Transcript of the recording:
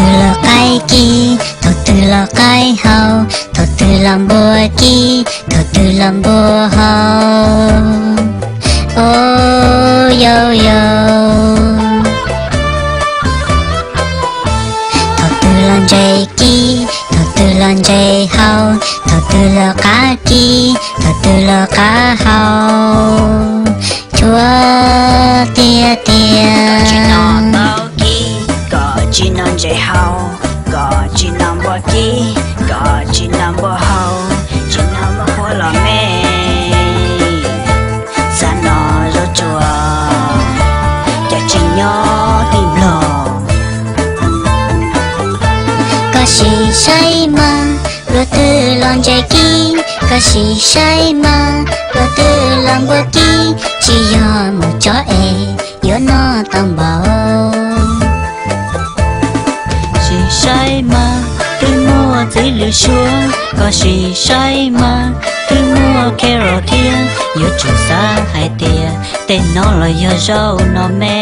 twg los qaib kib, thaum twg los qaib hau, thaum twg los npua kib, thaum twg los npua hau. O, yau yau. Thaum twg los ntses kib, thaum twg los ntses hau, thaum twg los qab kib, thaum twg los qab hau. Chua tiag tiag. Tsis no npua kib, kom tsis no ntses hau, kom tsis no npua kib, kom tsis no npua hau, tsis no npua qhuav los me. Xav no zaub tsuas, cas tsis nyob tim Nplog. Koj sim saib mas, luag twg los ntses kib, koj sim saib mas, luag twg los npua kib, tsis yog mus cob es yuav noj tau npaum. Sim saib mas, twb muaj txiv lws suab, koj sim saib mas, twb muaj carrot thiab, yuav tsum xav hais tias tej no los yog zaub no me.